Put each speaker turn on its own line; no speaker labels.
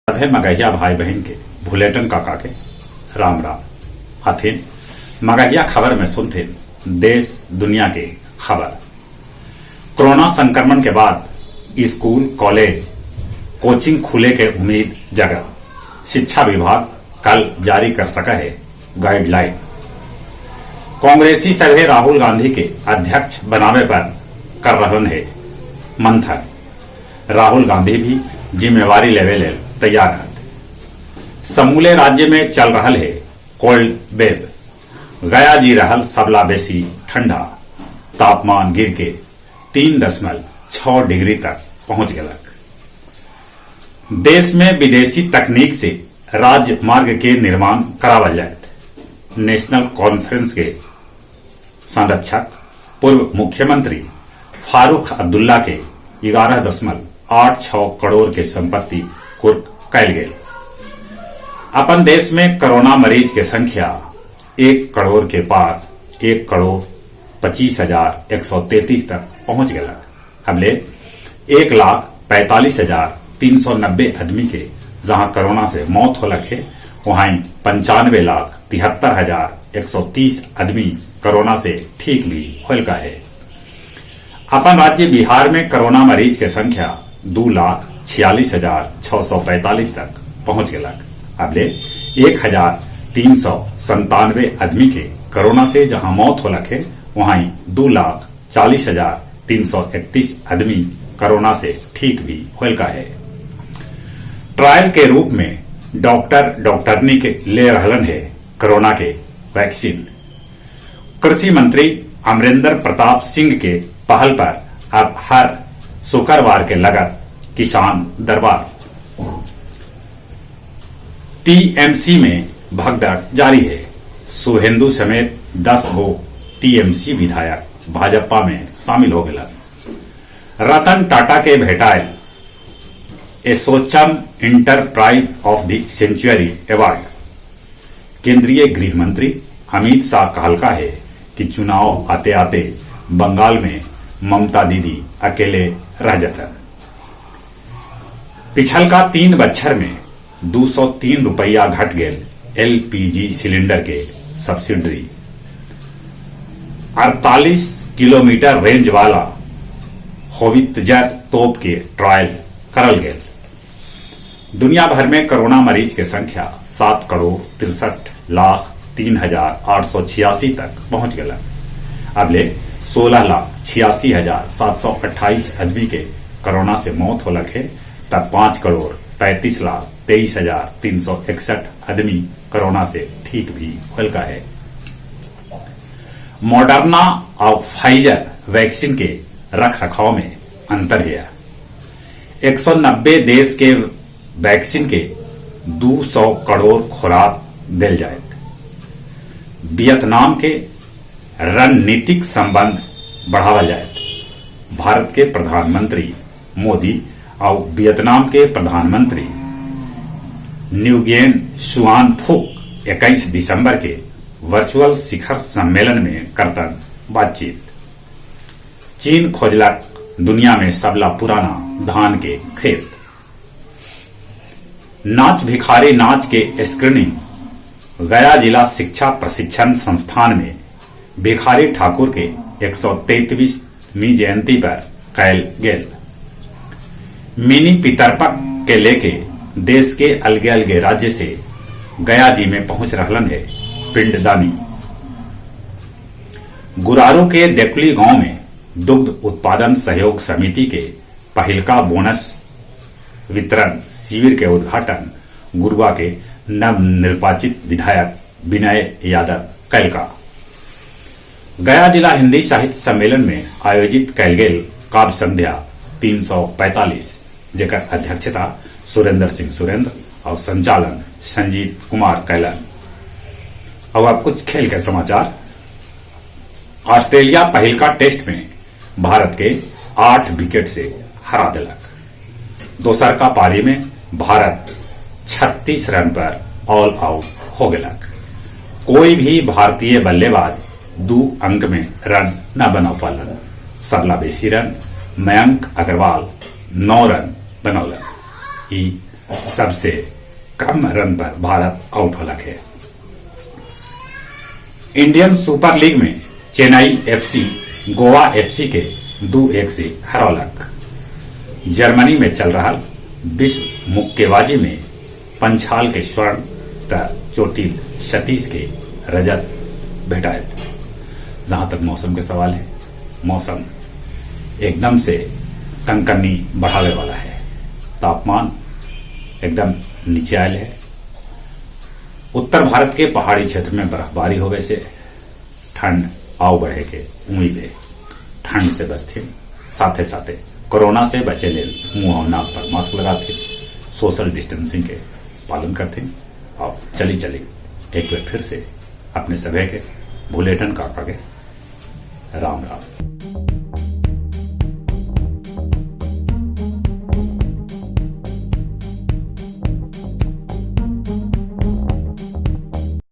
सभे मगहिया भाई बहिन के भुलेटन काका के राम राम। हथिन मगहिया खबर में सुनथिन देश दुनिया के खबर। कोरोना संक्रमण के बाद स्कूल कॉलेज कोचिंग खुले के उम्मीद जगल। शिक्षा विभाग कल जारी कर सका है गाइडलाइन। कांग्रेसी सभे राहुल गांधी के अध्यक्ष बनावे पर कर रहलन है मंथन। राहुल गांधी भी जिम्मेवारी लेवे ले तैयार हत। समूले राज्य में चल रहल है कोल्ड वेव। गया जी रहल सबला बेसी ठंडा, तापमान गिर के 3.6 डिग्री तक पहुंच गलक। देश में विदेशी तकनीक से राजमार्ग के निर्माण करावल जायत। नेशनल कॉन्फ्रेंस के संरक्षक पूर्व मुख्यमंत्री फारूख अब्दुल्ला के 11.86 करोड़ के संपत्ति कुर्क कैल गेल। अपन देश में कोरोना मरीज के संख्या 1 करोड़ के पार 1,25,133 तक पहुंच गलक। अबले 1,45,390 आदमी के जहां कोरोना से मौत होलक है, वहां 95,73,130 आदमी कोरोना से ठीक भी होलका है। अपन राज्य बिहार में कोरोना मरीज के संख्या 2,46,645 तक पहुंच गलक। अबले 1,397 आदमी के कोरोना से जहां मौत होलक है, वहां 2,40,331 आदमी कोरोना से ठीक भी होलका है। ट्रायल के रूप में डॉक्टर डॉक्टरनी के ले रहलन है कोरोना के वैक्सीन। कृषि मंत्री अमरिंदर प्रताप सिंह के पहल पर अब हर शुक्रवार के लगत किसान दरबार। टीएमसी में भगदड़ जारी है। शुभेंदु समेत 10 गो टीएमसी विधायक भाजपा में शामिल हो गए। रतन टाटा के भेटायल ASSOCHAM enterprise of the century award. केंद्रीय गृह मंत्री अमित शाह कहलका है कि चुनाव आते आते बंगाल में ममता दीदी अकेले रह जाता। पिछल का 3 बच्छर में 203 रुपया घट गेल एलपीजी सिलेंडर के सब्सिडी। 48 किलोमीटर रेंज वाला होवित्जर तोप के ट्रायल करल गेल। दुनिया भर में कोरोना मरीज के संख्या 7,63,03,886 तक पहुंच गया। अबले 16,86,728 आदमी के कोरोना से मौत होलक है, तब 5,35,23,361 आदमी कोरोना से ठीक भी होलका है। मॉडर्ना और फाइजर वैक्सीन के रख रखाव में अंतर है। 190 देश के वैक्सीन के 200 करोड़ खुराक दिल जाए। वियतनाम के रणनीतिक संबंध बढ़ावा जाए। भारत के प्रधानमंत्री मोदी और वियतनाम के प्रधानमंत्री न्यूगेन सुआन फुक 21 दिसंबर के वर्चुअल शिखर सम्मेलन में करतन बातचीत। चीन खोजलक दुनिया में सबला पुराना धान के खेत। नाच भिखारी नाच के स्क्रीनिंग गया जिला शिक्षा प्रशिक्षण संस्थान में भिखारी ठाकुर के 133वीं जयंती पर कैल गेल। मिनी पितरपक के लेके देश के अलगे अलगे राज्य से गया जी में पहुंच रहलन है पिंडदानी। गुरारू के देकुली गांव में दुग्ध उत्पादन सहयोग समिति के पहिलका बोनस वितरण शिविर के उद्घाटन गुरुआ के नवनिर्वाचित विधायक विनय यादव कैलका। गया जिला हिंदी साहित्य सम्मेलन में आयोजित कैल गेल काव्य संध्या 345 जेकर अध्यक्षता सुरेंद्र सिंह सुरेंद्र और संचालन संजीत कुमार कैलन। और अब कुछ खेल के समाचार। ऑस्ट्रेलिया पहिलका टेस्ट में भारत के 8 विकेट से हरा दिलक। दोसर का पारी में भारत 36 रन पर ऑल आउट हो गलक। कोई भी भारतीय बल्लेबाज 2 अंक में रन न बना पालन। सबला बेसी रन मयंक अग्रवाल 9 रन बनौलन। ई सबसे कम रन पर भारत आउट होलक हे। इंडियन सुपर लीग में चेन्नई एफसी गोवा एफसी के 2-1 से हरौलक। जर्मनी में चल रहा विश्व मुक्केबाजी में पंछाल के स्वर्ण त चोटिल सतीश के रजत भेटायल। जहां तक मौसम के सवाल है, मौसम एकदम से कनकनी बढ़ावे वाला है। तापमान एकदम नीचे आयल है। उत्तर भारत के पहाड़ी क्षेत्र में बर्फबारी होवे से ठंड आउ बढ़े के उम्मीद है। ठंड से बचते साथे साथे कोरोना से बचे लेल मुंह और नाक पर मास्क लगाते, सोशल डिस्टेंसिंग के पालन करते। और चली चली एक बार फिर से अपने सभी के भुलेटन काका के राम राम।